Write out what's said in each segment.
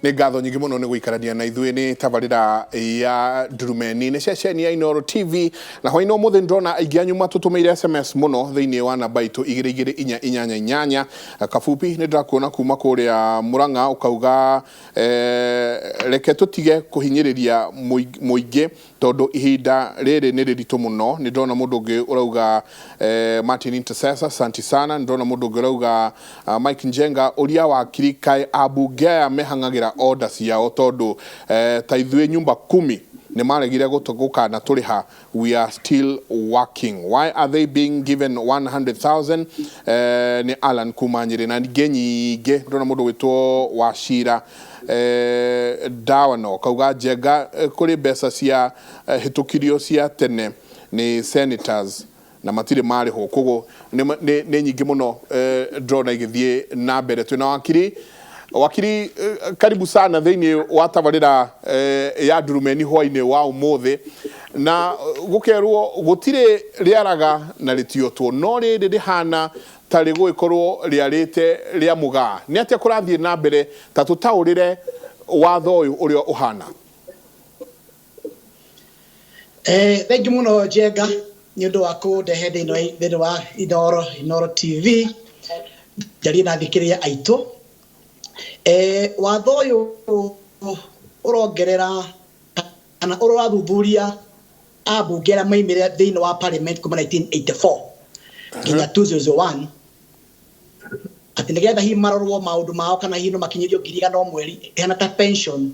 Nĩ ngatho nyingĩ mũno nĩ gũikarania na ithuĩ. Nĩ tabarĩra ya Ndurumeni, nĩ ceceni ya Inooro TV, na hwainĩ ũmũthĩ ndĩrona aingĩ anyu matũtũmĩire SMS mũno thĩinĩ wa namba itũ 22488. Kabupi, nĩ ndĩrakuona kuma kũrĩa Mũrang'a, ũkauga reke tũtige kũhinyĩrĩria mũingĩ tondũ ihinda rĩrĩ nĩ rĩritũ mũno. Nĩ ndĩrona mũndũ ũngĩ ũrauga Martin Intercessor, santi sana. Nĩ ndĩrona mũndũ ũngĩ ũrauga Mike Njenga, ũria wakiri kaĩ ambunge aya mehang'agĩra order ciao, tondũ ta ithuĩ nyumba kumi nĩ maregire gũkana tũrĩha, we are still working, why are they being given 100,000? Nĩ Alan kuma Nyĩrĩ na ningĩ nyingĩ. Ndĩrona mũndũ gwĩtwo Wacira Dawano kauga Njenga, kũrĩ mbeca cia hĩtũkirio cia tene nĩ senators na matirĩ marĩhwo. Koguo nĩ nyingĩ mũno ndĩrona igĩthiĩ na mbere. Twĩna wakiri. Wakiri, karibu sana thĩinĩ wa tabarĩra ya Ndurumeni hwainĩ wa ũmũthĩ. Na gũkerwo gũtirĩ rĩaraga na rĩtiotwo, no rĩrĩ rĩhana ta rĩgũgĩkorwo rĩarĩte rĩa mũgaa. Nĩ atĩa kũrathiĩ na mbere? Ta tũtaũrĩre watho ũyũ ũrĩa ũhana. Thank you mũno Njenga nĩ ũndũ wa kũndehe thĩinĩ wa Inooro TV njarie na athikĩrĩria aitũ. Watho ũyũ ũrongerera kana ũrathuthuria ambunge arĩa maimire thĩinĩ wa parliament kuma 1984 nginya 2001, atĩ nĩgetha hihi marorwo maũndũ mao kana hihi no makinyĩrio 100,000 o mweri ĩhana ta pension.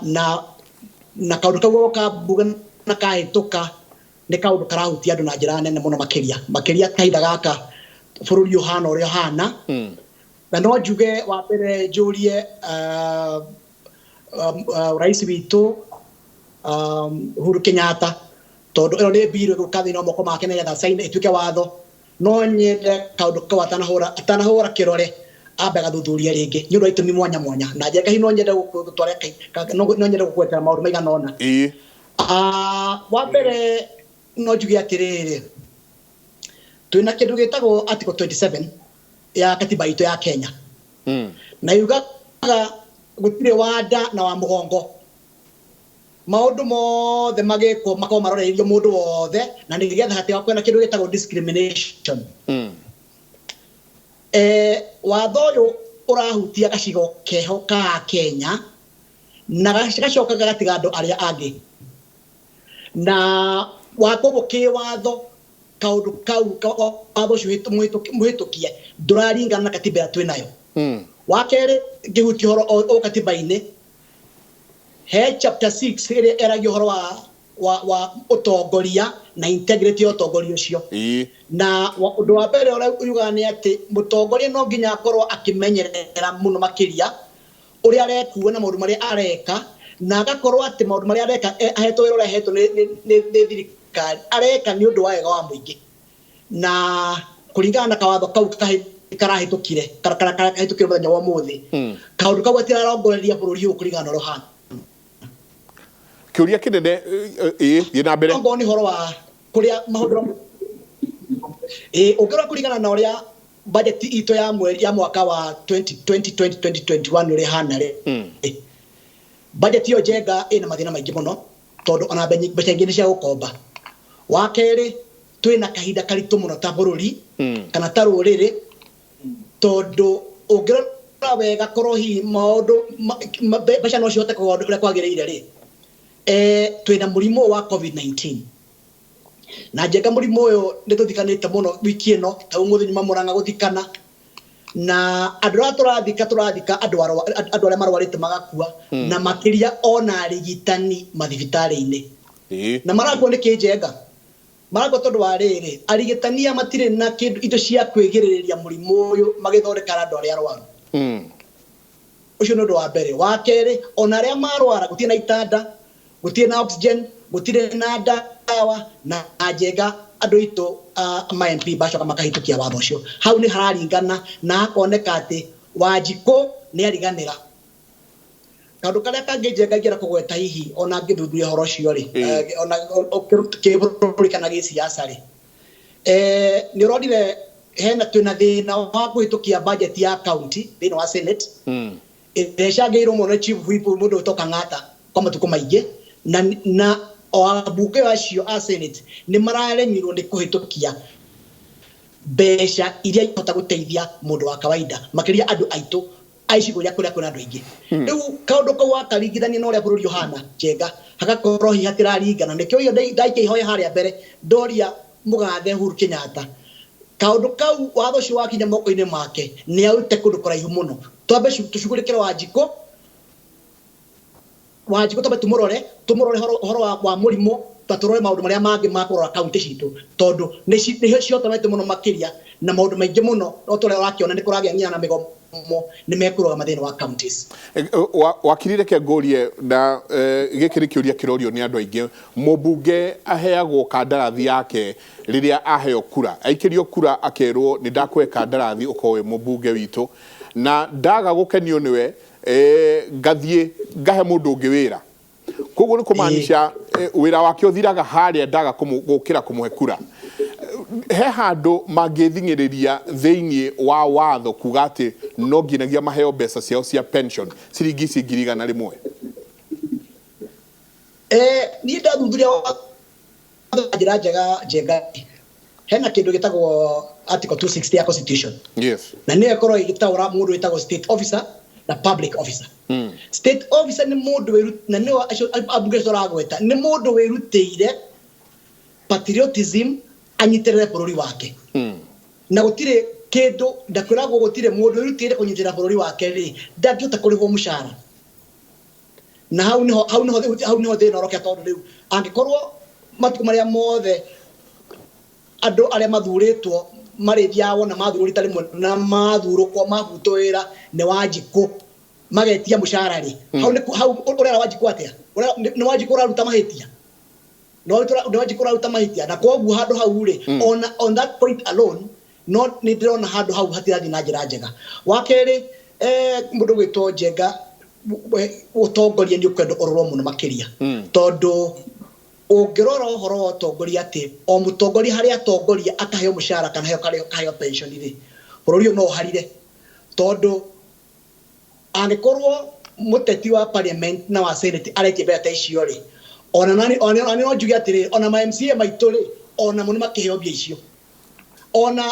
Na kaũndũ kau ka mbunge na kahĩtũka nĩ kaũndũ karahutia andũ na njĩra nene mũno, makĩria makĩria kahinda gaka bũrũri ũhana ũrĩa ũhana. Na no njuge wa mbere njũrie rais witũ Uhuru Kenyatta, tondũ ĩno nĩ bill ĩgũka thĩinĩ wa moko make nĩgetha sign ĩtuĩke watho. No nyende kaũndũ kau atanahũra kĩrore ambe agathuthuria rĩngĩ nĩ ũndũ wa itũmi mwanya mwanya. Na Njenga, hihi no nyende gũtwara no nyende gũgwetera maũndũ maigana ũna. Ĩĩ. Wa mbere no njuge atĩrĩrĩ, twĩna kĩndũ gĩtagwo article 27 ya katiba itũ ya Kenya, na yugaga gũtirĩ wa nda na wa mũgongo, maũndũ mothe magĩkwo makorwo maroreirio mũndũ wothe na nĩgetha hatigakorwo na kĩndũ gĩtagwo discrimination. Watho ũyũ ũrahutia gacigo keho ka Kenya na gacoka gagatiga andũ arĩa angĩ, na wa koguo kĩwatho kaũndũ kau watho ũcio mũhĩtũkie ndũraringana na katiba ĩrĩa twĩ nayo. Wa kerĩ, ngĩhutia ũhoro o katiba-inĩ, he chapter 6 ĩrĩa ĩragia ũhoro wa ũtongoria na integrity ya ũtongoria ũcio. Na ũndũ wa mbere ũrĩa yugaga nĩ atĩ mũtongoria no nginya akorwo akĩmenyerera mũno makĩria ũrĩa arekua na maũndũ marĩa areka, na agakorwo atĩ maũndũ marĩa areka, ahetwo wĩra ũrĩa ahetwo nĩ thirikari, areka nĩ ũndũ wa wega wa mũingĩ. Na kũringana na kawatho kau karahĩtũkire karahĩtũkire mũthenya wa ũmũthĩ, kaũndũ kau gatirarongoreria bũrũri ũyũ kũringana na ũrĩa ũhana. Kĩũria kĩnene, ĩĩ, thiĩ na mbere. Ongorwo nĩ ũhoro wa kũrĩa mahũthĩro, ĩĩ, ũngĩrora kũringana na ũrĩa budget itũ ya mweri ya mwaka wa 2020 2021 ũrĩa ĩhana rĩ, budget ĩyo Njenga ĩna mathĩna maingĩ mũno, tondũ ona mbeca ingĩ nĩ cia gũkomba. Wa kerĩ, twĩna kahinda karitũ mũno ta bũrũri kana ta rũrĩrĩ, tondũ ũngĩrora wega korwo hihi maũndũ mbeca no cihote kũgwa ũrĩa kwagĩrĩire rĩ, twĩna mũrimũ wa COVID-19. Na Njenga, mũrimũ ũyũ nĩ tũthikanĩte mũno wiki ĩno, ta ũmũthĩ nyuma Mũrang'a gũthikana, na andũ arĩa tũrathika andũ arĩa marwarĩte magakua, na makĩria ona arigitani mathibitarĩ-inĩ. Na marakua nĩ kĩ, Njenga? Marakua tondũ wa rĩrĩ, arigitani aya matirĩ na kĩndũ, indo cia kwĩgirĩrĩria mũrimũ ũyũ magĩthondeka andũ arĩa arwaru. Ũcio nĩ ũndũ wa mbere. Wa kerĩ, ona arĩa marwara gũtirĩ na itanda, gũtirĩ na oxygen, gũtirĩ na ndawa. Na Njenga, andũ aitũ ma MP bacoka makahĩtũkia watho ũcio, hau nĩ hararingana na hakoneka atĩ Wanjikũ nĩ ariganĩra. Kaũndũ karĩa kangĩ Njenga ingĩenda kũgweta, hihi ona ngĩthuthuria ũhoro ũcio rĩ, ona kĩbũrũri kana gĩsiasa rĩ, nĩ ũronire hena twĩna thĩna wa kũhĩtũkia budget ya county thĩinĩ wa Senate. Ĩrĩa ĩcangĩirwo mũno nĩ chief whip mũndũ wĩtwo Kang'ata kwa matukũ maingĩ, na o ambunge acio a Senate nĩ mararemirwo nĩ kũhĩtũkia mbeca iria ihota gũteithia mũndũ wa kawaida, makĩria andũ aitũ a icigo iria kũrĩa kwĩna andũ aingĩ. Rĩu kaũndũ kau wakaringithania na ũrĩa bũrũri ũhana, Njenga, hagakorwo hihi hatiraringana. Nĩkĩo iyo ndaikia ihoya harĩa mbere, ndoria mũgathe Uhuru Kenyatta, kaũndũ kau watho ũcio wakinya moko-inĩ make nĩ aũrute kũndũ kũraihu mũno. Twambe tũcugurĩkĩre Wanjikũ, Wanjikũ twambe tũmũrore ũhoro wa mũrimũ, na tũrore maũndũ marĩa mangĩ ma kũrora kaunti citũ, tondũ nĩ ciotomete mũno makĩria na maũndũ maingĩ mũno. No tũrĩa ũrakĩona nĩ kũragĩa nginya na mĩgomo, nĩ mekũrũgama thĩinĩ wa counties. Wakiri, reke ngũrie, na gĩkĩ nĩ kĩũria kĩrorio nĩ andũ aingĩ. Mũmbunge aheagwo kandarathi yake rĩrĩa aheo kura, aikĩrio kura akerwo nĩ ndakũhe kandarathi ũkorwo wĩ mũmbunge witũ, na ndaga gũkenio nĩwe, ngathiĩ ngahe mũndũ ũngĩ wĩra. Koguo nĩ kũmaanisha wĩra wake ũthiraga harĩa ndaga gũkĩra kũmũhe kura. He handũ mangĩthing'ĩrĩria thĩinĩ wa watho kuga atĩ no nginyagia maheo mbeca ciao cia pension ciringi ici 100,000? Niĩ ndathuthuria watho na njĩra njega njega, hena kĩndũ gĩtagwo article 260 ya constitution. Na nĩyo ĩkorwo ĩgĩtaũra mũndũ wĩtagwo state officer na public officer. State officer nĩ mũndũ wĩru, na nĩo acio ambunge tũragweta, nĩ mũndũ wĩrutĩire patriotism, anyitĩrĩre bũrũri wake. Na gũtirĩ kĩndũ ndakwĩragwo, gũtirĩ mũndũ wĩrutĩire kũnyitĩrĩra bũrũri wake rĩ ndangĩhota kũrĩhwo mũcara. Na hau nĩho thĩna ũroka, tondũ rĩu angĩkorwo matukũ marĩa mothe andũ arĩa mathurĩtwo marĩthiaga wona mathurwo rita rĩmwe na mathurũkwo mabutwo wĩra nĩ Wanjikũ magetia mũcara rĩ, hau nĩ hau ũrera Wanjikũ atĩa? Nĩ Wanjikũ ũraruta mahĩtia, nĩ Wanjikũ ũraruta mahĩtia. Na koguo handũ hau rĩ, ona on that point alone, no nĩ ndĩrona handũ hau hatirathiĩ na njĩra njega. Wa kerĩ, mũndũ gwĩtwo Njenga, ũtongoria nĩ ũkwenda ũrorwo mũno makĩria, tondũ ũngĩrora ũhoro wa ũtongoria atĩ o mũtongoria harĩa atongoria akaheo mũcara kana akaheo pension rĩ, bũrũri ũyũ no ũharire, tondũ angĩkorwo mũteti wa parliament na wa senate aretia mbeca ta icio rĩ, ona nani ona no njuge atĩrĩrĩ, ona ma MCA maitũ rĩ, ona mo nĩ makĩheo mbia icio. Ona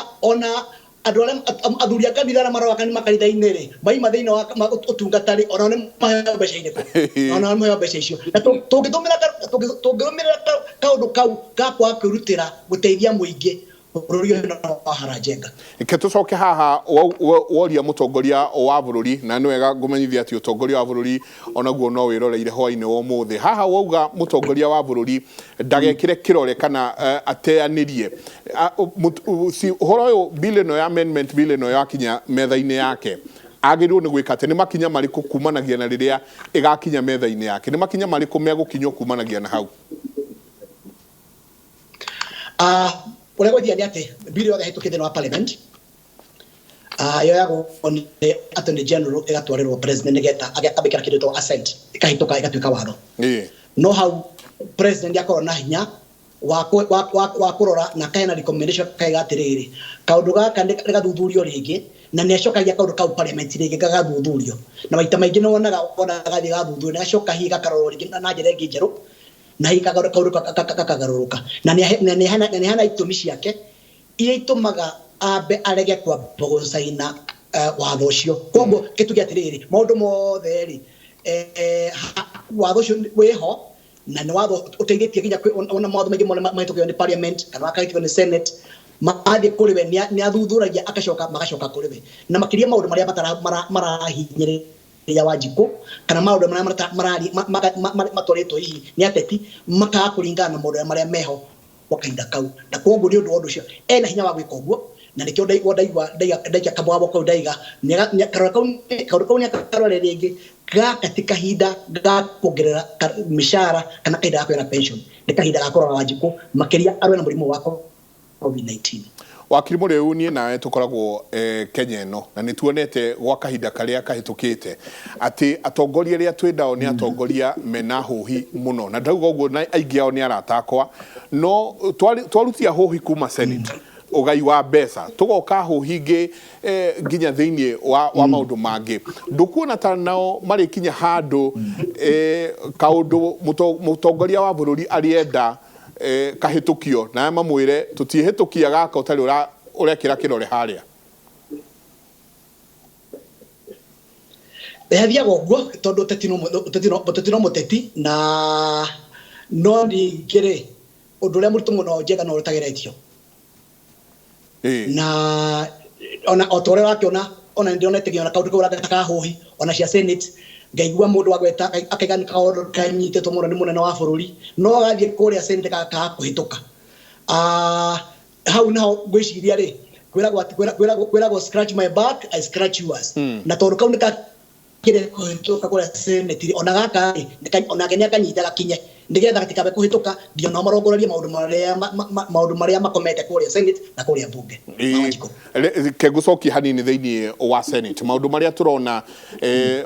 andũ arĩa athuri a kanitha arĩa maroraga makanitha-inĩ rĩ, maima thĩinĩ wa ũtungata rĩ, ona nĩ maheo mbeca irĩkũ? Ona nĩ maheo mbeca icio. Na tũngĩrũmĩrĩra kaũndũ kau ga kwaga kwĩrutĩra gũteithia mũingĩ, bũrũri ũyũ no wahara, Njenga. Reke tũcoke haha woria mũtongoria wa bũrũri, na nĩ wega ngũmenyithia atĩ ũtongoria wa bũrũri onaguo no wĩroreire hwainĩ wa ũmũthĩ. Haha wauga mũtongoria wa bũrũri ndagekĩre kĩrore kana ateanĩrie ũhoro ũyũ, bill ĩno ya amendment bill ĩno yakinya metha-inĩ yake, agĩrĩirwo nĩ gwĩka atĩ nĩ makinya marĩkũ kumanagia na rĩrĩa ĩgakinya metha-inĩ yake? Nĩ makinya marĩkũ megũkinywo kumanagia na hau? Ũrĩa gwĩthia nĩ atĩ bill yothe ĩhĩtũkĩte thĩinĩ wa parliament, yoyagwo nĩ attorney general, ĩgatwarĩrwo president nĩgetha akamĩkĩra kĩndũ gĩtagwo assent, ĩkahĩtũka ĩgatuĩka watho. No hau president akorwo na hinya wa kũrora na akaheana recommendation, akaiga atĩrĩrĩ, kaũndũ gaka nĩ gathuthurio rĩngĩ, na nĩ acokagia kaũndũ kau parliament rĩngĩ gagathuthurio. Na maita maingĩ nĩ wonaga gathiĩ gathuthurio, nĩ gacoka hihi gakarorwo rĩngĩ na njĩra ĩngĩ njerũ, na hihi kaũndũ gakagarũrũka. Na nĩ hana itũmi ciake iria itũmaga ambe arege kwamba gũcaina watho ũcio. Koguo gĩtuge atĩrĩrĩ, maũndũ mothe rĩ, watho ũcio wĩho na nĩ watho ũteithĩtie nginya ona mawatho maingĩ mothe mahĩtũkĩtwo nĩ parliament kana makahĩtũkio nĩ senate, mathiĩ kũrĩ we nĩ athuthuragia, akacoka magacoka kũrĩ we, na makĩria maũndũ marĩa marahinyĩrĩria Wanjikũ kana maũndũ marĩa matwarĩtwo hihi nĩ ateti makaga kũringana na maũndũ marĩa meho kwa kahinda kau. Na koguo nĩ ũndũ wa ũndũ ũcio ena hinya wa gwĩka ũguo, na nĩkĩo ndaigua ndaikia kamũgabo kau, ndaiga kaũndũ kau nĩ akarore rĩngĩ. Gaka ti kahinda ga kuongerera mĩcara kana kahinda ga kũheana pension, nĩ kahinda ga kũrora Wanjikũ makĩria arũe na mũrimũ wa COVID-19. Wakiri Mũrĩu, niĩ nawe tũkoragwo Kenya ĩno, na nĩ tuonete gwa kahinda karĩa kahĩtũkĩte atĩ atongoria arĩa twĩ nao nĩ atongoria mena hũhi mũno, na ndauga ũguo na aingĩ ao nĩ arata akwa, no twarutia hũhi kuma Senate. Ũgai wa mbeca tũgoka hũhingĩ nginya thĩinĩ wa maũndũ mangĩ, ndũkuona ta nao marĩkinya handũ kaũndũ mũtongoria wa bũrũri arĩenda kahĩtũkio na mamwĩre tũtiĩhĩtũkia gaka ũtarĩ ũrekĩra kĩrore harĩa? Hathiaga ũguo tondũ ũteti no mũteti, na no ningĩ rĩ, ũndũ ũrĩa mũritũ mũno, Njenga, no ũtageretio. Na ona o ta ũrĩa ũrakĩona, ona nĩndĩronete nginya kaũndũ kau ũrageta ka hũhi, ona cia Senate ngaigua mũndũ agweta akaiga nĩ kaũndũ kanyitĩtwo mũno nĩ mũnene wa bũrũri, no gathiĩ kũrĩa Senate gakaga kũhĩtũka. Hau naho ngwĩciria rĩ, kwĩragwo atĩ- kwĩragwo "Scratch my back, I scratch yours." Na tondũ kau nĩ kakĩrĩ kũhĩtũka kũrĩa Senate rĩ, ona gaka rĩ, onake nĩ akanyita gakinye nĩgetha gatikabe kũhĩtũka nginya nao marongorerie maũndũ marĩa makomete kũrĩa Senate na kũrĩa bunge. Wanjikũ. Ke ngũcokie hanini thĩinĩ wa Senate, maũndũ marĩa tũrona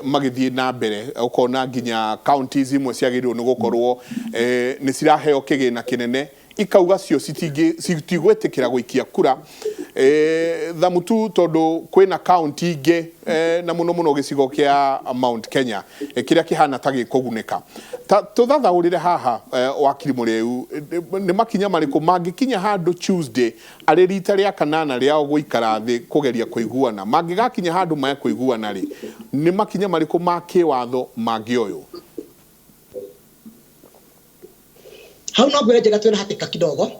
magĩthiĩ na mbere, ũkona nginya counties imwe ciagĩrĩirwo nĩ gũkorwo nĩ ciraheo kĩgĩna kĩnene, ikauga cio citigwĩtĩkĩra gũikia kura thamutu, tondũ kwĩna county ingĩ na mũno mũno gĩcigo kĩa Mount Kenya kĩrĩa kĩhana ta gĩkũgunĩka. Ta tũthathaũrĩre haha, wakiri Mũrĩu, nĩ makinya marĩkũ mangĩkinya handũ Tuesday arĩ rita rĩa kanana rĩao gũikara thĩ kũgeria kũiguana? Mangĩgakinya handũ maya kũiguana rĩ, nĩ makinya marĩkũ ma kĩwatho mangĩoywo? Hau no ngwĩre, Njega, twĩna hatĩka kidogo,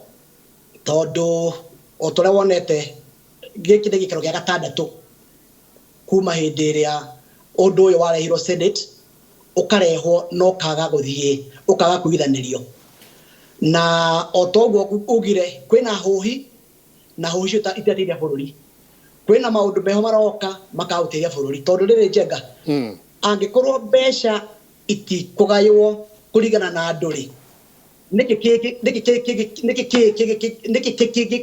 tondũ o ta ũrĩa wonete, gĩkĩ nĩ gĩikaro gĩa gatandatũ kuma hĩndĩ ĩrĩa ũndũ ũyũ warehirwo Senate, ũkarehwo na ũkaga gũthiĩ, ũkaga kũiguithanĩrio. Na o ta ũguo ugire, kwĩna hũhi na hũhi icio itirateithia bũrũri. Kwĩna maũndũ meho maroka makaga gũteithia bũrũri, tondũ rĩrĩ, Njenga, angĩkorwo mbeca itikũgaywo kũringana na andũ rĩ, nĩkĩ nĩkĩ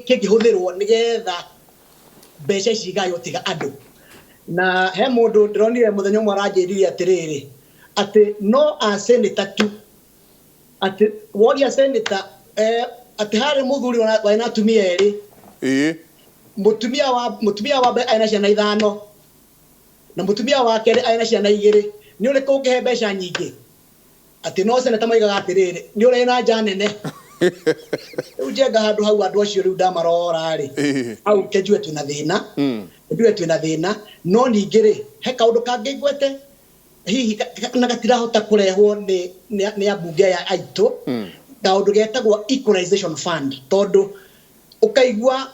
kĩngĩhũthĩrwo nĩgetha mbeca ici igaywo tiga andũ? Na he mũndũ ndĩronire mũthenya ũmwe aranjĩrire atĩrĩrĩ, atĩ no a senator tu, atĩ woria senator atĩ harĩ mũthuri warĩ na atumia erĩ. Mũtumia wa mbere arĩ na ciana ithano na mũtumia wa kerĩ arĩ na ciana igĩrĩ, nĩ ũrĩkũ ũngĩhe mbeca nyingĩ? Atĩ no seneta moigaga atĩrĩrĩ, nĩ ũrĩ na nja nene. Rĩu, Njenga, handũ hau andũ acio rĩu ndamarora rĩ, hau kenjue twĩna thĩna. Njuge twĩna thĩna, no ningĩ rĩ, he kaũndũ kangĩ ngwete hihi na gatirahota kũrehwo nĩ ambunge aya aitũ, kaũndũ getagwo equalization fund, tondũ ũkaigua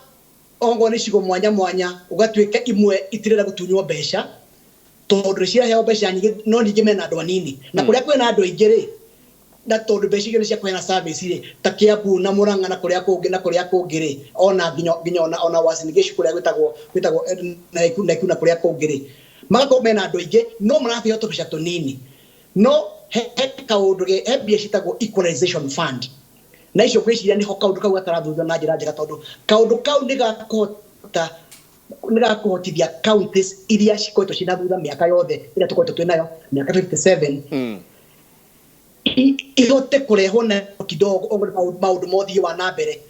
okorwo nĩ icigo mwanya mwanya, ũgatuĩka imwe itirenda gũtunywo mbeca tondũ nĩ ciraheo mbeca nyingĩ, no ningĩ mena andũ anini, na kũrĩa kwĩna andũ aingĩ rĩ, na tondũ mbeca icio nĩ cia kũheana service rĩ, ta Kiambu na Murang'a na kũrĩa kũngĩ na kũrĩa kũngĩ rĩ, ona nginya ona Uasin Gishu kũrĩa gwĩtagwo Nakuru na kũrĩa kũngĩ rĩ, magakorwo mena andũ aingĩ no maraheo tũbeca tũnini. No he kaũndũ he mbia ciĩtagwo equalization fund, na icio ngwĩciria nĩho kaũndũ kau gatarathuthurio na njĩra njega, tondũ kaũndũ kau nĩ gakũhota, nĩ gakũhotithia counties iria cikoretwo ciĩna thutha mĩaka yothe ĩrĩa tũkoretwo twĩ nayo, mĩaka 57, ihote kũrehwo na kidogo okorwo nĩ maũndũ ma ũthii wa na mbere.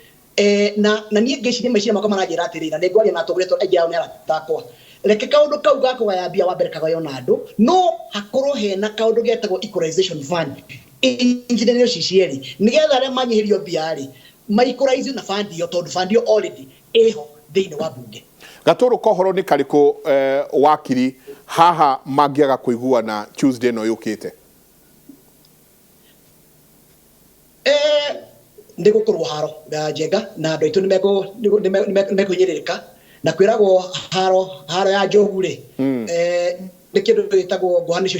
Na niĩ ngĩciria, meciria makwa maranjĩra atĩrĩrĩ, na nĩ ngwaria na atongoria tondũ aingĩ ao nĩ arata akwa, reke kaũndũ kau ga kũgaya mbia wa mbere kagaywo na andũ, no hakorwo hena kaũndũ getagwo equalization fund injinanĩrio ci cierĩ, nĩgetha arĩa manyihĩrio mbia rĩ, maikũraizio na fund ĩyo, tondũ fund ĩyo already ĩho thĩinĩ wa bunge. Gatũrũ kohoro nĩ karĩkũ, wakiri, haha mangĩaga kũiguana Tuesday ĩno yũkĩte? Nĩ gũkorwo haro ya, Njenga, na andũ aitũ nĩ mekũhinyĩrĩrĩka, na kwĩragwo haro ya njogu rĩ, nĩ kĩndũ gĩtagwo ngũha, nĩcio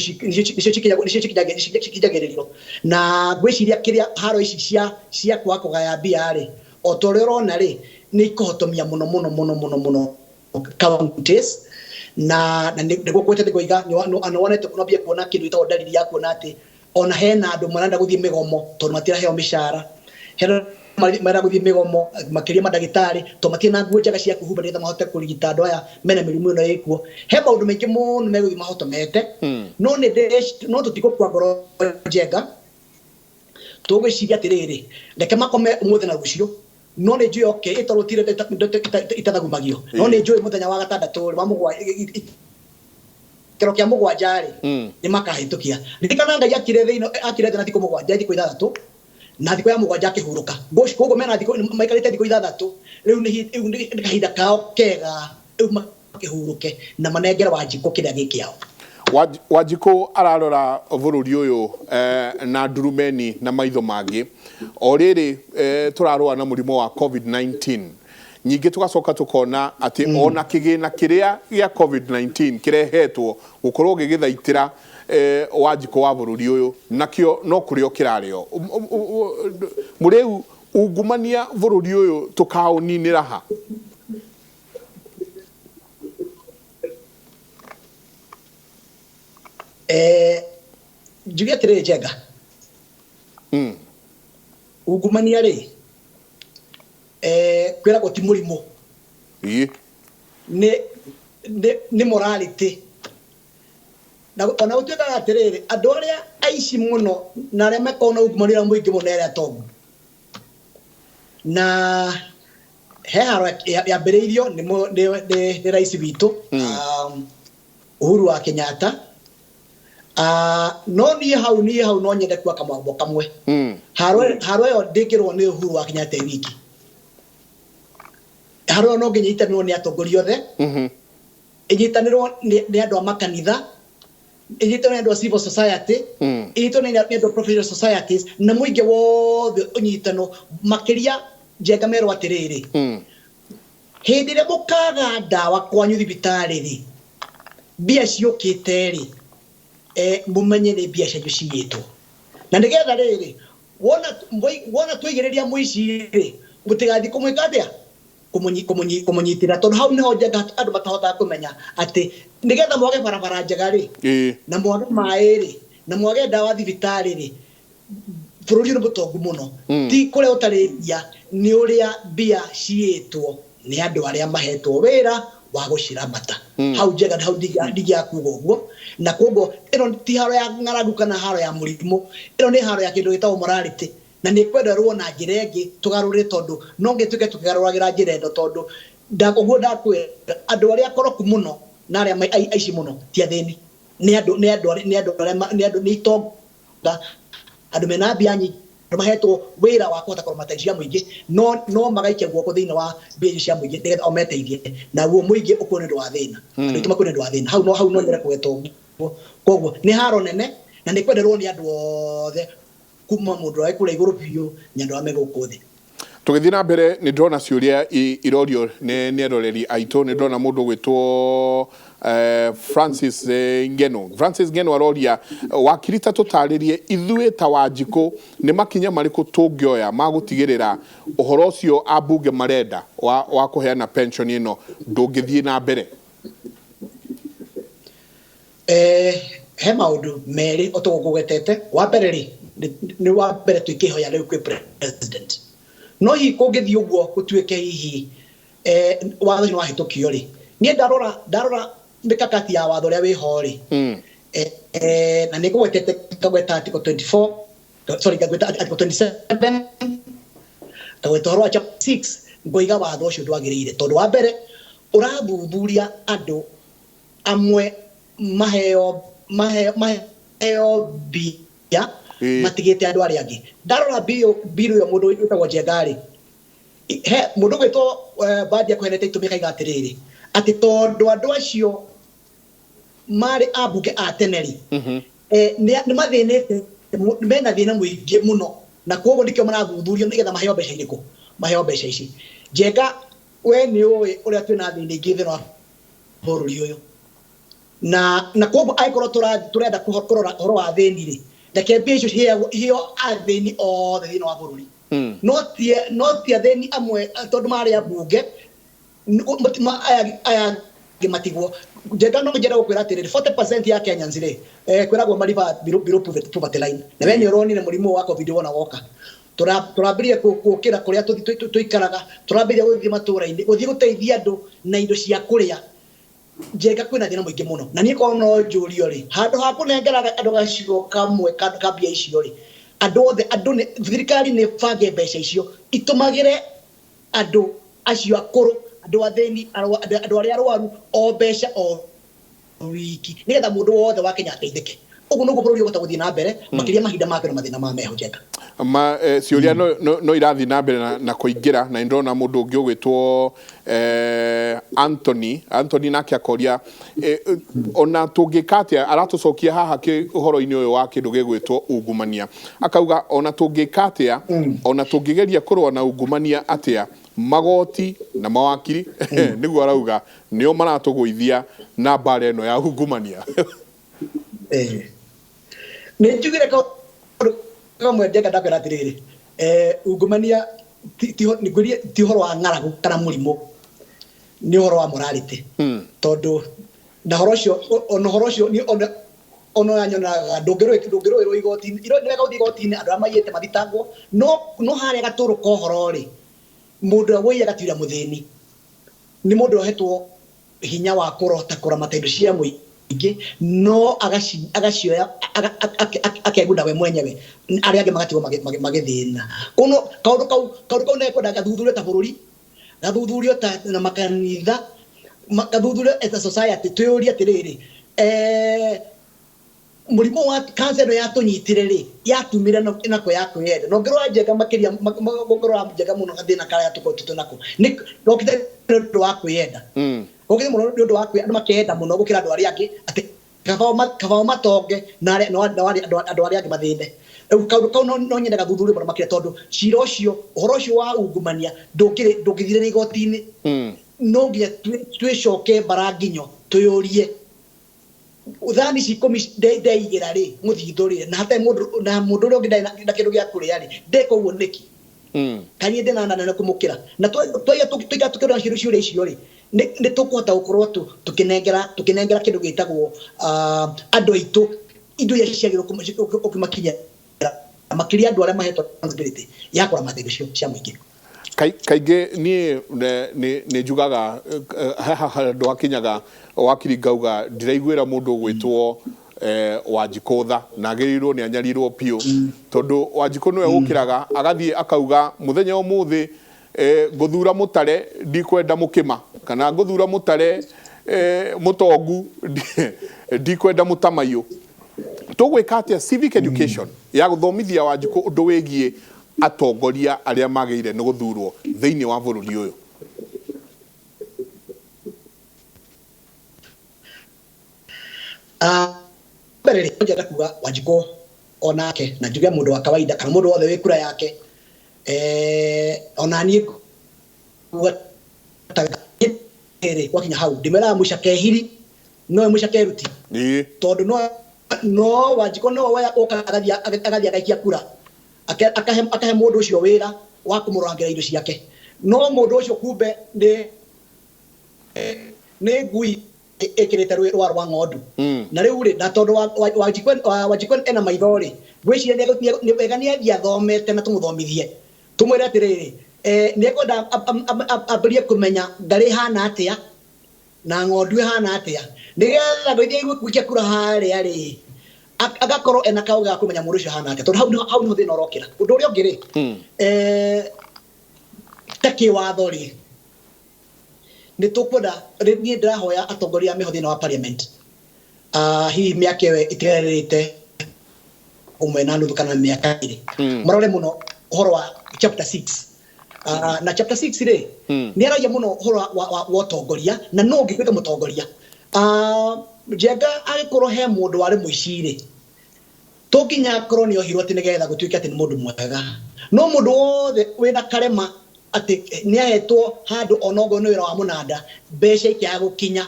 cikinyagĩrĩrio. Na ngwĩciria kĩrĩa haro ici cia kwaga kũgaya mbia rĩ, o ta ũrĩa ũrona rĩ, nĩ ikũhotomia mũno mũno mũno mũno mũno counties, na nĩguo ngwĩte nĩ ngoiga nĩ wonete no kuona kĩndũ gĩtagwo dalili ya kuona atĩ ona hena andũ marenda gũthiĩ mĩgomo tondũ matiraheo mĩcara. Hena marenda gũthiĩ mĩgomo, makĩria mandagĩtarĩ, tondũ matirĩ na nguo njega cia kwĩhumba nĩgetha mahote kũrigita andũ aya mena mĩrimũ ĩno ĩkuo. He maũndũ maingĩ mũno megũthiĩ mahotomete, no nĩ no tũtigũkua ngoro, Njenga. Tũgwĩciria atĩrĩrĩ, reke makome ũmũthĩ na rũciũ. No nĩ njũĩ okay ĩtorwo tire itathagumagio, no nĩ njũĩ mũthenya wa gatandatũ wa mũgwanja, kĩro kĩa mũgwanja rĩ, nĩ makahĩtũkia. Ririkana Ngai akire thĩ, akire thĩ na thikũ mũgwanja, thikũ ithathatũ, na thikũ ya mũgwanja akĩhurũka. Koguo mena thikũ, maikarĩte thikũ ithathatũ rĩu, nĩ kahinda kao kega rĩu makĩhurũke na manengere Wanjikũ kĩrĩa gĩ kĩao. Wanjikũ ararora bũrũri ũyũ na ndurumeni na maitho mangĩ. O rĩrĩ tũrarũa na mũrimũ wa COVID-19, nyingĩ tũgacoka tũkona atĩ ona kĩgĩna kĩrĩa gĩa COVID-19 kĩrehetwo gũkorwo gĩgĩthaitĩra Wanjikũ wa bũrũri ũyũ, nakĩo no kũrĩo kĩrarĩo. Mũrĩu ungumania bũrũri ũyũ tũkaũninĩra ha? Njuge atĩrĩrĩ Njenga, ungumania rĩ, kwĩragwo ti mũrimũ, nĩ morality. Na ona gũtuĩkaga atĩrĩrĩ, andũ arĩa aici mũno na arĩa makoragwo na ungumania ũrĩa mũingĩ mũno nĩ arĩa atongu. Na he haro yambĩrĩirio nĩ rais witũ, Uhuru wa Kenyatta. No niĩ hau no nyende kuga kamwambo kamwe. Haro ĩyo ndĩngĩrwo nĩ Uhuru wa Kenyatta e wiki. Haro ĩyo no nginya ĩnyitanĩrwo nĩ atongoria othe, ĩnyitanĩrwo nĩ andũ a makanitha, ĩnyitanĩrwo nĩ andũ a civil society, ĩnyitanĩrwo nĩ andũ a professional societies, na mũingĩ wothe ũnyitanwo. Makĩria Njenga merwo atĩrĩrĩ, hĩndĩ ĩrĩa mũkaga ndawa kwanyu thibitarĩ rĩ, mbia ciũkĩte rĩ, mũmenye nĩ mbia cianyu ciyĩtwo. Na nĩgetha rĩrĩ, wona twaigĩrĩria mũici rĩ, mũtigathiĩ kũmwĩka atĩa, kũmũnyitĩra, tondũ hau nĩho Njenga andũ matahotaga kũmenya atĩ nĩgetha mwage barabara njega rĩ, na mwage maĩ rĩ, na mwage ndawa thibitarĩ rĩ, bũrũri ũyũ nĩ mũtongu mũno. Ti kũrĩa ũtarĩ mbia, nĩ ũrĩa mbia ciĩtwo nĩ andũ arĩa mahetwo wĩra wa gũciramata. Hau Njenga, hau ndingĩaga kuga ũguo. Na koguo ĩno ti haro ya ng'aragu kana haro ya mũrimũ, ĩno nĩ haro ya kĩndũ gĩtagwo morality, na nĩ kwenderwo na njĩra ĩngĩ tũgarũre, tondũ no nginya tuĩke tũkĩgarũragĩra njĩra ĩno, tondũ ũguo ndakwĩra, andũ arĩa akoroku mũno na arĩa aici mũno ti athĩni, nĩ andũ arĩa nĩ andũ nĩ itonga, andũ mena mbia nyingĩ, andũ mahetwo wĩra wa kũhota kũramata indo cia mũingĩ, no magaikia guoko thĩinĩ wa mbia icio cia mũingĩ nĩgetha o meteithie, naguo mũingĩ ũkue nĩ ũndũ wa thĩna, andũ aitũ makue nĩ ũndũ wa thĩna. Hau no nyende kũgweta ũguo. Koguo nĩ haro nene na nĩ kwenderwo nĩ andũ othe, kuma mũndũ ũrĩa wĩ kũrĩa igũrũ biũ nginya andũ arĩa me gũkũ thĩ. Tũgĩthiĩ na mbere, nĩ ndĩrona ciũria irorio nĩ eroreri aitũ. Nĩ ndĩrona mũndũ ũgwĩtwo Francis Ngeno. Francis Ngeno aroria wakiri ta tũtarĩrie ithuĩ ta Wanjikũ nĩ makinya marĩkũ tũngĩoya ma gũtigĩrĩra ũhoro ũcio ambunge marenda wa kũheana pension ĩno ndũngĩthiĩ na mbere. He maũndũ merĩ ũtũgũgwetete. Wa mbere rĩ, nĩ wa mbere twĩkĩhoya rĩu kwĩ president, no hihi kũngĩthiĩ ũguo gũtuĩke hihi watho ũcio nĩwahĩtũkio rĩ, niĩ ndarora mĩkakati ya watho ũrĩa wĩho rĩ, na nĩ ngũgwetete, ngagweta article 24, sorry, ngagweta article 27, ngagweta ũhoro wa chapter 6, ngoiga watho ũcio ndwagĩrĩire, tondũ wa mbere ũrathuthuria andũ amwe maheo mbia matigĩte andũ arĩa angĩ. Ndarora biũ ĩyo, mũndũ wĩtagwo Njenga rĩ, he mũndũ ũgwĩtwo Mbadi akũheanĩte itũmi, akaiga atĩrĩrĩ, atĩ tondũ andũ acio marĩ ambunge a tene rĩ, nĩ mathĩnĩte, mena thĩna mũingĩ mũno, na koguo nĩkĩo marathuthurio nĩgetha maheo mbeca irĩkũ, maheo mbeca ici. Njenga, we nĩ ũĩ ũrĩa twĩna thĩna ingĩ thĩinĩ wa bũrũri ũyũ, na koguo angĩkorwo tũrenda kũrora ũhoro wa athĩni rĩ, reke mbia icio iheo athĩni othe thĩinĩ wa bũrũri, no ti athĩni amwe tondũ marĩ ambunge, aya angĩ matigwo. Njenga, no njenda gũkwĩra atĩrĩrĩ, 40% ya Kenyans rĩ, kwĩragwo mariba below poverty line, na we nĩ ũronire mũrimũ wa COVID wona woka, tũrambĩrĩria gũkĩra kũrĩa tũikaraga, tũrambĩrĩria gũthiĩ matũũra-inĩ, gũthiĩ gũteithia andũ na indo cia kũrĩa. Njenga, kwĩna thĩna mũingĩ mũno, na niĩ korwo no njũrio rĩ, handũ ha kũnengera andũ gacigo kamwe ka mbia icio rĩ, andũ othe, andũ nĩ thirikari nĩ bange mbeca icio itũmagĩre. andũ acio akũrũ, andũ athĩni, andũ arĩa arwaru o mbeca o wiki, nĩgetha mũndũ wothe wa Kenya ateithĩke. Ũguo nĩguo bũrũri ũkũhota gũthiĩ na mbere, makĩria mahinda ma kwĩna mathĩna ma meho Njenga. Ma ciũria no irathiĩ na mbere na kũingĩra, na nĩndĩrona mũndũ ũngĩ ũgwĩtwo Anthony nake akoria ona tũngĩka atĩa, aratũcokia haha ũhoro-inĩ ũyũ wa kĩndũ gĩgwĩtwo ungumania, akauga ona tũngĩka atĩa, ona tũngĩgeria kũrũa na ungumania atĩa, magoti na mawakiri nĩguo arauga nĩo maratũgũithia na mbara ĩno ya ungumania. Nĩ njugire kaũndũ kamwe Njenga, ndakwĩra atĩrĩrĩ, ungumania ti ũhoro wa ng'aragu kana mũrimũ, nĩ ũhoro wa morality. Tondũ na ũhoro ũcio, ona ũhoro ũcio ona ũrĩa nyonaga ndũngĩrũĩrwo igoti-inĩ, nĩ wega gũthiĩ igoti-inĩ andũ arĩa maiyĩte mathitangwo, no harĩa gatũrũ ka ũhoro rĩ, mũndũ ũrĩa woiyaga ti ũrĩa mũthĩni, nĩ mũndũ ũhetwo hinya wa kũrota kũramata indo cia mũingĩ, no agacioya akeguna we mwenyewe, arĩa angĩ magatigwo magĩthĩna. Kono kaũndũ kau nĩkwenda gathuthurio ta bũrũri, gathuthurio ta na makanitha, gathuthurio as a society, twĩyũrie atĩrĩrĩ, mũrimũ wa cancer ĩno yatũnyitire rĩ, yatumire nako ya kwĩyenda. Na ũngĩrora Njenga makĩria, ũngĩrora Njenga mũno gathĩna karĩa tũkoretwo twĩ nako, nĩ gokĩte nĩ ũndũ wa kwĩyenda. Gokĩte mũno nĩ ũndũ wa kwĩyenda, andũ makeyenda mũno gũkĩra andũ arĩa angĩ, atĩ kaba o matonge na arĩa, no, no, arĩa, andũ, andũ arĩa angĩ mathĩne. Rĩu kaũndũ kau no nyende gathuthurio mũno makĩria, tondũ cira ũcio, ũhoro ũcio wa ungumania ndũngĩthirĩra igoti-inĩ. No nginya twĩcoke mbara nginyo, twĩyũrie thani ici ikũmi ndeigĩra rĩ, mũthithũ rĩ, na hatarĩ mũndũ, na mũndũ ũrĩa ũngĩ ndarĩ na kĩndũ gĩa kũrĩa rĩ, ndeka ũguo nĩkĩ? Kana niĩ ndĩna nda nene kũmũkĩra? Na twaiga tũikara tũkĩrora ciũria icio rĩ, nĩ tũkũhota gũkorwo tũkĩnengera kĩndũ gĩtagwo, andũ aitũ indo iria ciagĩrĩirwo kũmakinyĩra, makĩria andũ arĩa mahetwo responsibility ya kũramata indo cia mũingĩ. Kaingĩ niĩ nĩ njugaga, haha handũ hakinyaga wakiri ngauga ndiraiguĩra mũndũ ũgwĩtwo Wanjikũ tha, na agĩrĩirwo nĩ anyarirwo biũ, tondũ Wanjikũ nĩwe ũkĩraga agathiĩ akauga mũthenya ũmũthĩ, ngũthura mũtare ndikwenda mũkĩma, kana ngũthura mũtare mũtongu ndikwenda mũtamaiyũ. Tũgwĩka atĩa civic education ya gũthomithia Wanjikũ ũndũ wĩgiĩ atongoria arĩa magĩrĩire nĩ gũthurwo thĩinĩ wa bũrũri ũyũ? Mbere rĩ, njenda kuga Wanjikũ onake, na njuge mũndũ wa kawaida kana mũndũ wothe wĩ kura yake, ona niĩ nguga rĩ, gwakinya hau ndĩmeraga mũcakehiri no mũcakeruti. Tondũ no Wanjikũ no we ũkaga agathiĩ agaikia kura, akahe mũndũ ũcio wĩra wa kũmũrangĩra indo ciake, no mũndũ ũcio kumbe nĩ ngui ĩkĩrĩte rwara rwa ng'ondu. Na rĩu rĩ, na tondũ Wanjikũ ena maitho rĩ, ngwĩciria nĩ wega nĩ athiĩ athomete na tũmũthomithie, tũmwĩre atĩrĩrĩ, nĩ ekwenda ambĩrĩrie kũmenya ngarĩ ĩhana atĩa na ng'ondu ĩhana atĩa, nĩgetha ngũithiĩ gũikia kura harĩa rĩ, agakorwo ena kaũgĩ ga kũmenya mũndũ ũcio ahana atĩa, tondũ hau nĩho thĩna ũrokĩra. Ũndũ ũrĩa ũngĩ rĩ, ta kĩwatho rĩ, nĩ tũkwenda, niĩ ndĩrahoya atongoria a mĩho thĩinĩ wa parliament, hihi mĩaka ĩyo ĩtigarĩte ũmwe na nuthu kana mĩaka ĩrĩ, marore mũno ũhoro wa chapter 6. Na chapter 6 rĩ, nĩ aragia mũno ũhoro wa ũtongoria, na no ũngĩtuĩka mũtongoria. Njenga angĩkorwo he mũndũ warĩ mũici rĩ, to nginya akorwo nĩ ohirwo atĩ nĩgetha gũtuĩke atĩ nĩ mũndũ mwega. No mũndũ wothe wĩna karema atĩ nĩ ahetwo handũ onokorwo nĩ wĩra wa mũnanda, mbeca ikĩaga gũkinya,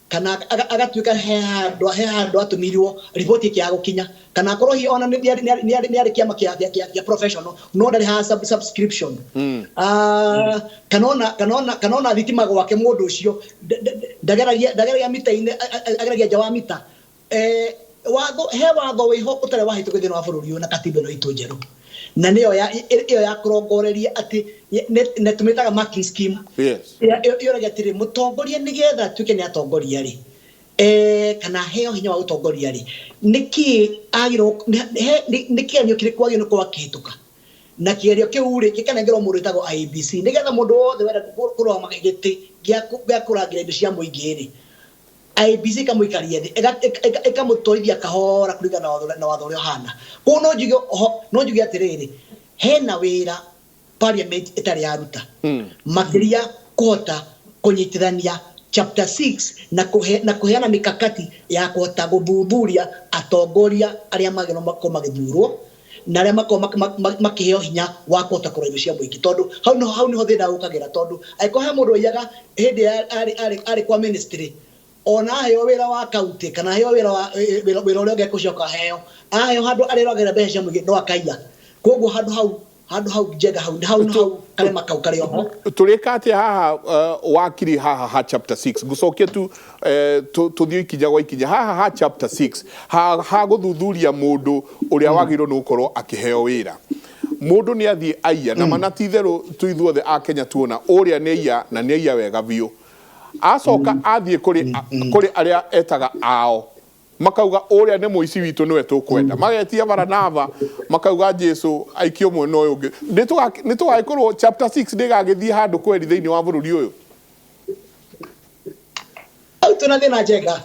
kana agatuĩka he handũ atũmirwo riboti ĩkĩaga gũkinya, kana akorwo hihi ona nĩ arĩ kĩama kĩa professional, no ndarĩ ha subscription. Kana ona thitima gwake mũndũ ũcio, ndageragia mita-inĩ, ageragia nja wa mita. He watho wĩho ũtarĩ wahĩtũkio thĩinĩ wa bũrũri ũyũ na katiba ĩno itũ njerũ, na nĩyo ĩyo ya kũrongoreria atĩ nĩ tũmĩtaga marking scheme. Yũragia atĩrĩ, mũtongoria nĩgetha atuĩke nĩ atongoria rĩ, kana aheo hinya wa gũtongoria rĩ, nĩkĩ agĩrĩirwo, nĩ kĩgeranio kĩrĩkũ agĩrĩirwo nĩ gũkorwo akĩhĩtũka? Na kĩgerio kĩu rĩ gĩkanengerwo mũndũ wĩtagwo IEBC nĩgetha mũndũ wothe wenda kũrũgama gĩtĩ gĩa kũrangĩra indo cia mũingĩ rĩ, IEBC ĩkamũikaria thĩ, ĩkamũtwarithia kahora kũringana na watho ũrĩa ũhana. Koguo no njuge oho, no njuge atĩrĩrĩ, hena wĩra parliament ĩtarĩ yaruta makĩria kũhota kũnyitithania chapter 6 na kũheana mikakati ya kũhota gũthuthuria atongoria arĩa magĩrĩirwo makorwo magĩthurwo na arĩa makorwo makĩheo hinya wa kũhota kũrora indo cia mũingĩ, tondũ hau niho thĩna ũkagĩra, tondũ angĩkorwo he mũndũ waiyaga hĩndĩ ĩrĩa arĩ kwa ministry, ona aheo wĩra wa county kana aheo wĩra wa wĩra ũrĩa ũngĩ ekũcoka aheo, aheo handũ arĩrogera mbeca cia mũingĩ no akaiya. Koguo handũ hau njega hau hau hau karema kau karĩ oho. Tũrĩka atĩa haha, wakiri, haha ha chapter 6? Ngũcokia tu, tũthiĩ ikinya gwa ikinya haha ha chapter 6, ha gũthuthuria mũndũ ũrĩa wagĩrĩirwo nĩ gũkorwo akĩheo wĩra. Mũndũ nĩ athiĩ aiya na mana ti itherũ tu, ithuothe a Kenya tuona ũrĩa nĩ aiya na nĩ aiya wega biũ, acoka athiĩ kũrĩ arĩa etaga ao, makauga ũrĩa nĩ mũici witũ, nĩwe tũkwenda. Magetia Baranaba, makauga Jesu aikio mwena ũyũ ũngĩ. Nĩ tũgagĩkorwo chapter 6 ndĩgagĩthiĩ handũ kweri thĩinĩ wa bũrũri ũyũ? Hau twĩna thĩna njega,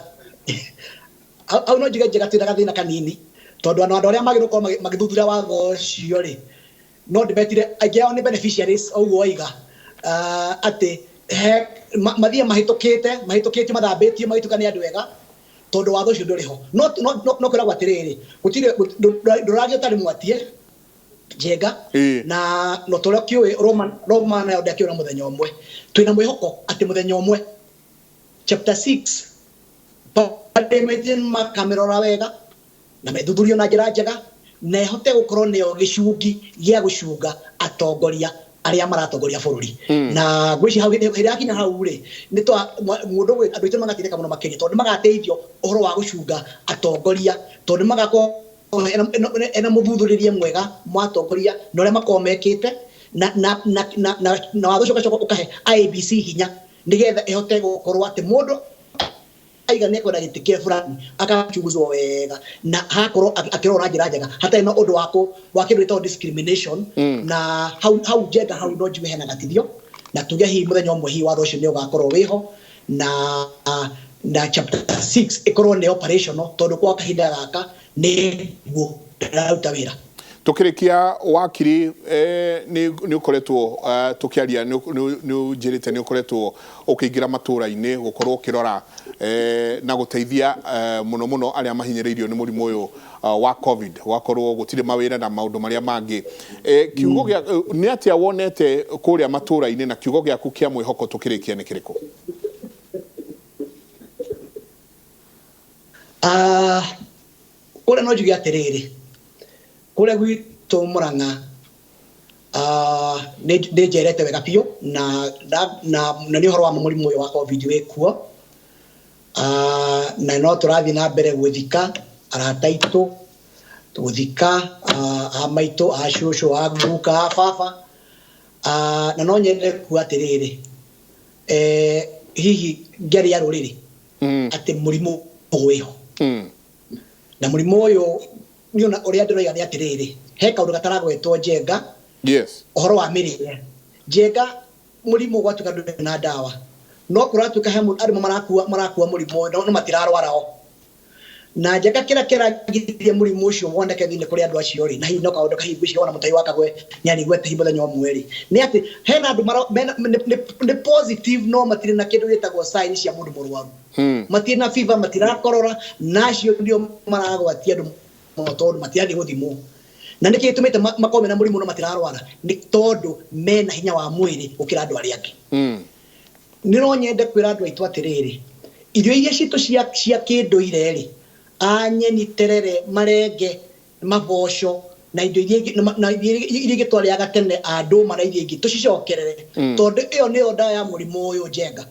hau no njuge njega twĩna gathĩna kanini, tondũ ona andũ arĩa magĩrĩirwo gũkorwo magĩthuthuria watho ũcio rĩ, no ndĩmetire, aingĩ ao nĩ beneficiaries. Ũguo waiga atĩ he mathiĩ mahĩtũkĩtio, mathambĩtio, magĩtuĩka nĩ andũ ega, tondũ watho ũcio ndũrĩ ho. No kwĩragwo atĩrĩrĩ, gũtirĩ ndũragĩa ũtarĩ mwatie njenga. Na no tũrĩa kĩũĩ Roma nayo ndakĩũra mũthenya ũmwe. Twĩna mwĩhoko atĩ mũthenya ũmwe chapter 6 parliament makamĩrora wega na methuthurio na njĩra njega, na ĩhote gũkorwo nĩyo gĩcungi gĩa gũcunga atongoria arĩa maratongoria bũrũri. Na ngwĩciria hau hĩndĩ ĩrĩa yakinya hau rĩ, nĩ twa mũndũ andũ aitũ nĩmagateithĩka mũno makĩria, tondũ nĩmagateithio ũhoro wa gũcunga atongoria, tondũ nĩmagakorwo ena mũthuthurĩrie mwega wa atongoria na ũrĩa makorwo mekĩte, na watho ũcio ũgacoka ũkahe IEBC hinya nĩgetha ĩhote gũkorwo atĩ mũndũ aiga nĩ ekwenda gĩtĩ kĩa fulani akachunguzwo wega na hakorwo akĩrorwo na njĩra njega hatarĩ na ũndũ wa kĩndũ gĩtagwo discrimination. Na hau njenga hau no njuge hena gatithio, na tuge hihi mũthenya ũmwe hihi watho ũcio nĩ ũgakorwo wĩho na chapter 6 ĩkorwo nĩ operational, tondũ kwa kahinda gaka nĩguo ndĩraruta wĩra. Tukirikia, wakiri, nĩ ũkoretwo, tukiaria nĩ ũnjĩrĩte nĩ ũkoretwo ũkĩingĩra matũra-inĩ gũkorwo ũkĩrora na gũteithia mũno mũno arĩa mahinyĩrĩirio nĩ mũrimũ ũyũ wa COVID, gwakorwo gũtirĩ mawĩra na maũndũ marĩa mangĩ. Kiugo gĩa nĩ atĩa wonete kũrĩa matũra-inĩ, na kiugo gĩaku kĩa mwĩhoko tũkĩrĩkia nĩ kĩrĩkũ? Kũrĩa no njuge atĩrĩrĩ, kũrĩa gwitũ Murang'a nĩ njerete wega biũ na nĩ ũhoro wa mũrimũ ũyũ wa COVID wĩkuo, na no tũrathiĩ na mbere gwĩthika arata aitũ, gũthika a maitũ, a cũcũ, a guka, a baba. Na no nyende kuga atĩrĩrĩ, hihi ngĩaria rũrĩrĩ atĩ mũrimũ wĩho na mũrimũ ũyũ niona ũrĩa ndĩroiga nĩ atĩrĩrĩ, he kaũndũ gataragwetwo njenga. Ũhoro wa mĩrĩre njenga, mũrimũ gwatuĩka ndũrĩ na ndawa, no kũratuĩka he andũ marakua mũrimũ ũyũ no matirarwara o na njenga. Kĩrĩa kĩragiririe mũrimũ ũcio woneke thĩinĩ kũrĩ andũ acio rĩ, na hihi no kaũndũ kahihi ngwĩciria wona mũtahi wa Kagwe nĩarigwete hihi mũthenya ũmwe rĩ, nĩ atĩ hena andũ nĩ positive no matirĩ na kĩndũ gĩtagwo sign cia mũndũ mũrwaru. Matirĩ na fever, matirakorora, na acio ndio maragwatia andũ mũno tondũ matirathiĩ gũthimwo. Na nĩkĩ gĩtũmĩte makorwo mena mũrimũ no matirarwara? Nĩ tondũ mena hinya wa mwĩrĩ gũkĩra andũ arĩa angĩ. Nĩ no nyende kwĩra andũ aitũ atĩrĩrĩ, irio iria citũ cia kĩndũire rĩ, a nyeni, terere, marenge, maboco na indo iria ingĩ, na iria ingĩ twarĩaga tene, a ndũma na iria ingĩ, tũcicokerere, tondũ ĩyo nĩyo ndawa ya mũrimũ ũyũ njenga.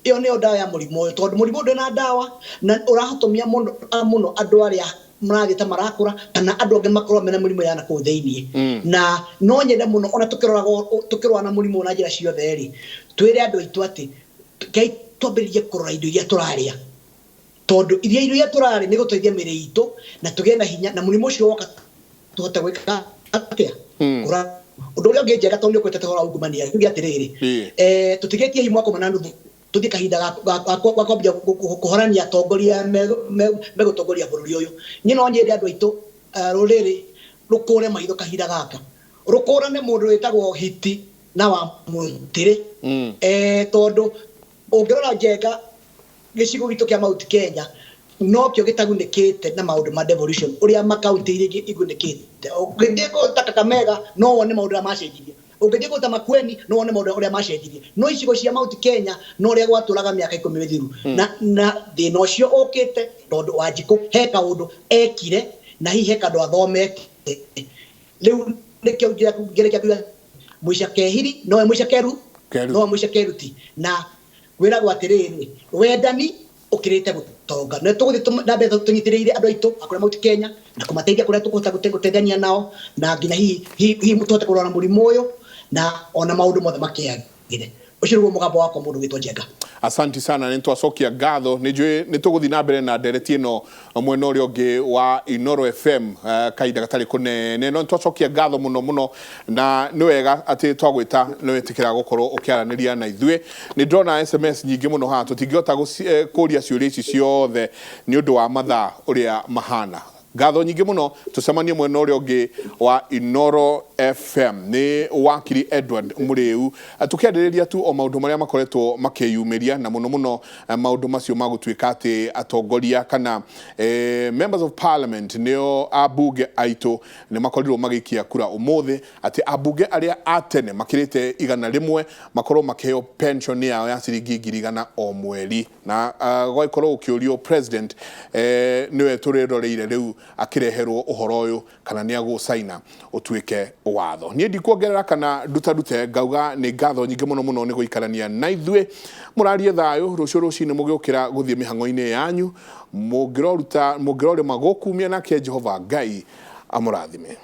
Ĩyo nĩyo ndawa ya mũrimũ ũyũ, tondũ mũrimũ ndũrĩ na ndawa na ũrahotomia mũno mũno andũ arĩa marathiĩ ta marakũra kana andũ angĩ makorwo mena mũrimũ ya nakũu thĩiniĩ. Na no nyende mũno ona tũkĩrũa na mũrimũ na njĩra ciothe rĩ, twĩre andũ aitũ atĩ ngai twambĩrĩrie kũrora indo iria tũrarĩa, tondũ irio iria tũrarĩa nĩ gũteithia mĩrĩ itũ na tũgĩe na hinya, na mũrimũ ũcio woka tũhote gwĩka atĩa? Kũra. Ũndũ ũrĩa ũngĩ njega tondũ nĩ ũkwetete ũhoro wa ungumania, tuge atĩrĩrĩ, tũtigĩtie hihi mwaka ũmwe na nuthu tũthiĩ kahinda ga kwambia kũhorania atongoria megũtongoria bũrũri ũyũ. Niĩ no nyende andũ aitũ, rũrĩrĩ rũkũre maitho kahinda gaka, rũkũrane mũndũ wĩtagwo Hiti na wa Mũtĩrĩ. Tondũ ũngĩrora Njenga, gĩcigo gitũ kĩa Mount Kenya nokĩo gĩtagunĩkĩte na maũndũ ma devolution ũrĩa makaunti iria ingĩ igunĩkĩte. Ũngĩthiĩ kũndũ ta Kakamega no wone maũndũ ũrĩa macenjirie, ũngĩthiĩ kũndũ ta Makueni no wone maũndũ ũrĩa macenjirie, no icigo cia Mount Kenya no ũrĩa gwatũraga mĩaka 10 mĩthiru. Na thĩna ũcio ũkĩte tondũ Wanjikũ he kaũndũ ekire na hihi he kaũndũ athomete. Rĩu nĩkĩo ngĩrĩkia kuuga mũica kehiri nowe mũica keru, Keru. Nowe mũica keruti. Na kwĩragwo atĩrĩrĩ, wendani ũkĩrĩte gũtonga. Na tũgũthiĩ na mbere tũnyitĩrĩire andũ aitũ a kũrĩa Mount Kenya na kũmateithia kũrĩa tũkũhota gũteithania nao, na nginya hihi tũhote kũrũa na mũrimũ ũyũ na ona maũndũ mothe makĩagĩre. Ũcio nĩguo mũgambo wakwa, mũndũ wĩtwo Njenga. Asanti sana, nĩ twacokia ngatho. Nĩ njũĩ nĩ tũgũthiĩ na mbere na ndereti ĩno mwena ũrĩa ũngĩ wa Inoro FM kahinda gatarĩ kũnene, no nĩ twacokia ngatho mũno mũno, na nĩ wega atĩ twagwĩta nĩ wĩtĩkĩra gũkorwo ũkĩaranĩria na ithuĩ. Nĩ ndĩrona SMS nyingĩ mũno haha, tũtingĩhota kũria ciũria ici ciothe nĩ ũndũ wa mathaa ũrĩa mahana. Ngatho nyingĩ mũno, tũcemanie mwena ũrĩa ũngĩ wa Inoro FM. Nĩ wakiri Edward Mũrĩu, tũkĩarĩrĩria tu o maũndũ marĩa makoretwo makĩyumĩria, na mũno mũno maũndũ macio ma gũtuĩka atĩ atongoria kana members of parliament, nĩo ambunge aitũ, nĩ makorirwo magĩikia kura ũmũthĩ atĩ ambunge arĩa a tene makĩrĩte 100 makorwo makĩheo pension yao ya ciringi 100,000 o mweri. Na gwagĩkorwo gũkĩũrio president, nĩwe tũrĩroreire rĩu akĩreherwo ũhoro ũyũ kana nĩ agũcaina ũtuĩke watho. Niĩ ndikuongerera kana ndutarute, ngauga nĩ ngatho nyingĩ mũno mũno nĩ gũikarania na ithuĩ. Mũrarie thayũ rũciũ rũcinĩ mũgĩũkĩra gũthiĩ mĩhang'o-inĩ yanyu, mũngĩroruta mũngĩrorĩma gũkumia, nake Jehova Ngai amũrathime.